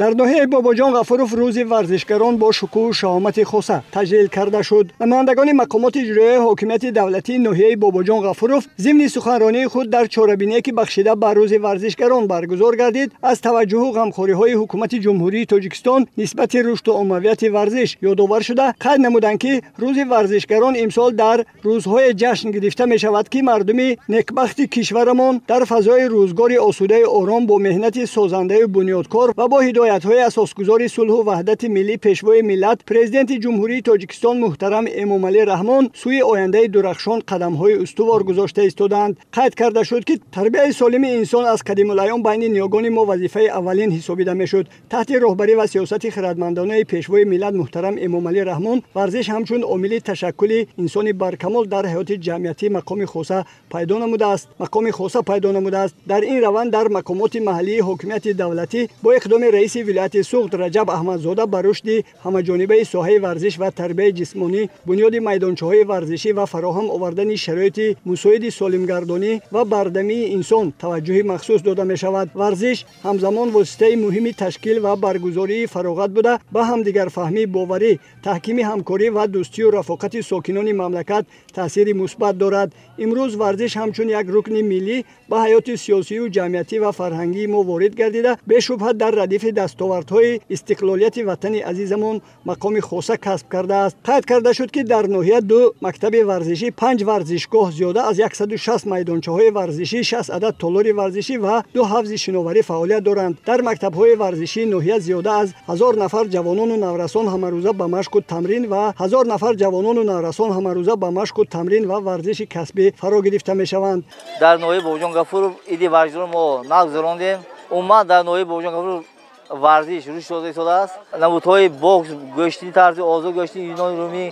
Дар ноҳияи Бобоҷон Ғафуров рӯзи варзишгарон бо шукӯҳу шаҳомати хоса таҷлил карда шуд. Намояндагони мақомоти иҷроияи ҳокимияти давлатии ноҳияи Бобоҷон Ғафуров зимни суханронии худ дар чорабиние, ки бахшида ба рӯзи варзишгарон баргузор гардид, аз таваҷҷӯҳу ғамхориҳои ҳукумати Ҷумҳурии Тоҷикистон нисбати рушду оммавияти варзиш ёдовар шуда, қайд намуданд, ки рӯзи варзишгарон имсол дар рӯзҳое ҷашн гирифта мешавад, ки мардуми некбахти кишварамон дар фазои рӯзгори осудаи ором бо меҳнати созандаю бунёдкор ва бо ҳидоятҳои асосгузори сулҳу ваҳдати миллӣ, Пешвои миллат, Президенти Ҷумҳурии Тоҷикистон муҳтарам Эмомалӣ Раҳмон сӯи ояндаи дурахшон қадамҳои устувор гузошта истодаанд. Қайд карда шуд, ки тарбияи солими инсон аз қадимулайём байни ниёгони мо вазифаи аввалин ҳисобида мешуд. Таҳти роҳбарӣ ва сиёсати хирадмандонаи Пешвои миллат муҳтарам Эмомалӣ Раҳмон варзиш ҳамчун омили ташаккули инсони баркамол дар ҳаёти ҷамъиятӣ мақоми хоса пайдо намудааст. Дар ин раванд дар мақомоти маҳаллии ҳокимияти давлатӣ бо иқдоми раиси вилояти Суғд Раҷаб Аҳмадзода ба рушди ҳамаҷонибаи соҳаи варзиш ва тарбияи ҷисмонӣ, бунёди майдончаҳои варзишӣ ва фароҳам овардани шароити мусоиди солимгардонӣ ва бардамии инсон таваҷҷӯҳи махсус дода мешавад. Варзиш ҳамзамон воситаи муҳими ташкил ва баргузории фароғат буда, ба ҳамдигарфаҳмӣ, боварӣ, таҳкими ҳамкорӣ ва дӯстию рафоқати сокинони мамлакат таъсири мусбат дорад. Имрӯз варзиш ҳамчун як рукни миллӣ ба ҳаёти сиёсию ҷамъиятӣ ва фарҳангии мо ворид гардида, бешубҳа дар радифи дастовардҳои истиқлолияти ватани азизамон мақоми хоса касб кардааст. Қайд карда шуд, ки дар ноҳия ду мактаби варзишӣ, панҷ варзишгоҳ, зиёда аз 160 майдончаҳои варзишӣ, 60 адад толори варзишӣ ва ду ҳавзи шиноварӣ фаъолият доранд. Дар мактабҳои варзишии ноҳия зиёда аз 1000 нафар ҷавонону наврасон ҳамарӯза ба машқу тамрин ва 1000 нафар ҷавонону наврасон ҳамарӯза ба машқу тамрин ва варзиши касбӣ фаро гирифта мешаванд. Дар ноҳияи Бобоҷон Гафуров иди варзишро мо нагузарондем. Умуман, дар ноҳияи Бобоҷон Гафуров варзиш рушд дода истодааст. Намудҳои бокс, гӯштини тарзи озод, гӯштини юнони румӣ,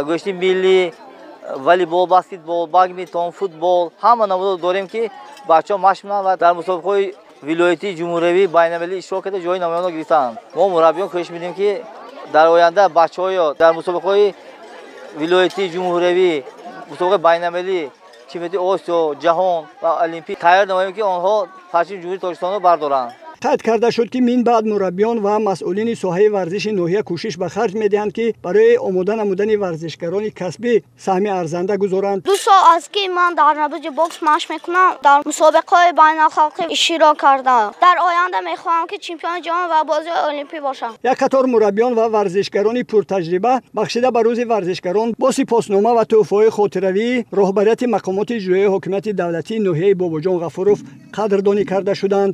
гӯштини миллӣ, волейбол, баскетбол, бадминтон, футбол, ҳама намудҳо дорем, ки бачаҳо машқ мекунанд ва дар мусобиқаҳои вилоятӣ, ҷумҳуриявӣ, байналмилалӣ иштирок карда, ҷои намоёнро гирифтаанд. Мо мураббиён кӯшиш медиҳем, ки дар оянда бачаҳоё дар мусобиқаҳои вилоятӣ, ҷумҳуриявӣ, мусобиқаи байналмилалӣ, чемпионати Осиё, ҷаҳон ва олимпӣ тайёр намоем, ки онҳо парчами Ҷумҳурии Тоҷикистонро бардоранд. Қайд карда шуд, ки мин баъд мураббиён ва масъулини соҳаи варзиши ноҳия кӯшиш ба харҷ медиҳанд, ки барои омода намудани варзишгарони касбӣ саҳми арзанда гузоранд. 2 сол аст, ки ман дар намуди бокс машқ мекунам, дар мусобиқаҳои байналхалқӣ иштирок кардам. Дар оянда мехоҳам, ки чемпиони ҷаҳон ва бозиҳои олимпӣ бошам. Як қатор мураббиён ва варзишгарони пуртаҷриба бахшида ба рӯзи варзишгарон бо сипоснома ва тӯҳфаҳои хотиравии роҳбарияти мақомоти иҷроияи ҳокимияти давлатии ноҳияи Бобоҷон Ғафуров қадрдонӣ карда шуданд.